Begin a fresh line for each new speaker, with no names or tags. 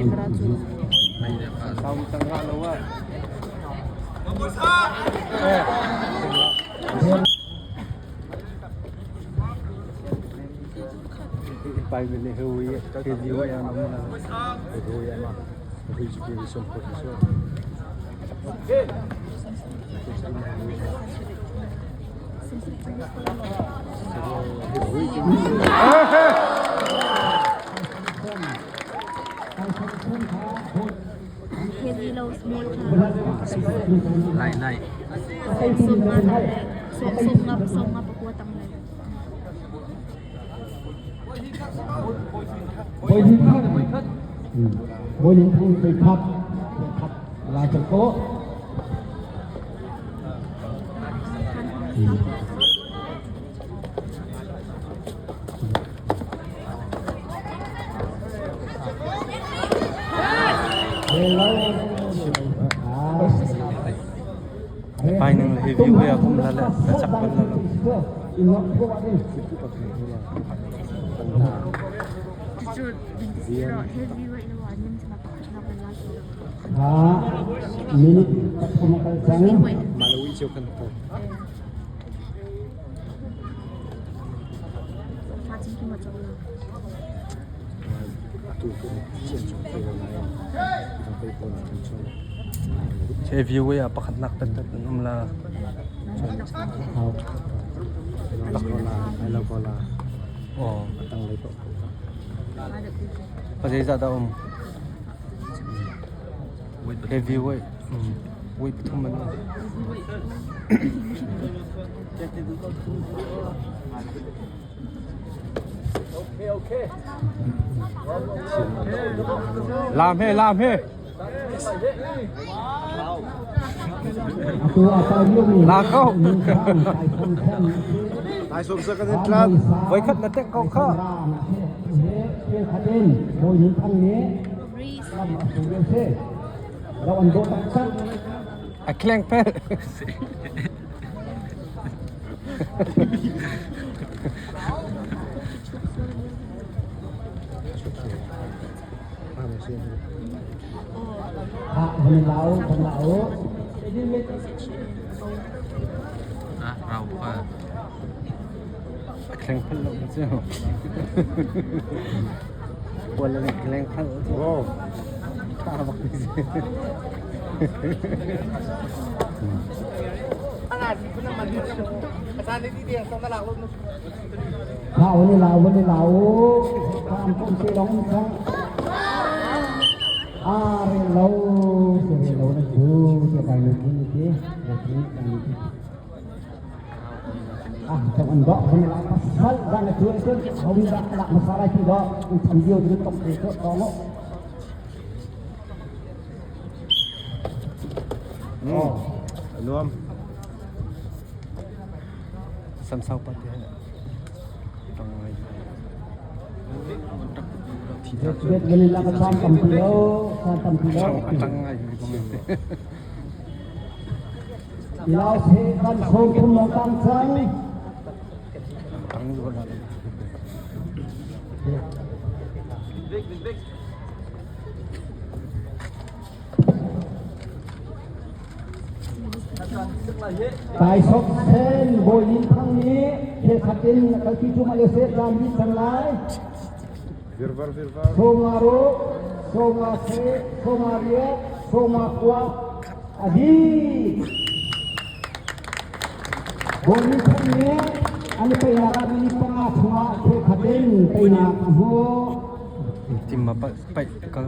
Camera cu. Heavy lo small kha.
Lai lai.
Sawm nga tam le sawm nga sawm nga pakua tam le.
Bawi Ling Thang Bawi Khat Khat la cang ko.
Pai nang le heavy we a kum la le na chak bal la lo.
Cucu heavy weight na wa nim chama pakhat na kan la
Ha minute pathum kal cang.
Malawi cheu kan to. Heavy weight ah pakhat nak tat tat an um la. Oh. Pazeizah dah um? Heavy weight. Weight pathum an um. Lam he, lam he. La ko.
Lai som sa kan tlan.
Voikhat na tek ko kha. A kleng pel. A kleng phal lo cu. Wala na kleng phal cu. Tha bak ni si.
Nuam.
Samsau pa te
Taisawk sen Bawi Ling Thang nih thilkhat in a kalpi cuahmah lio si caan dih cang lai.
Virvar virvar.
Sawma ruk, sawma se, sawma riat, sawma kua, a dih. Bawi Ling Thang nih an i peinak ah minute panga chungah thilkhat in teinak a hmuh.
Tim ma paih kal.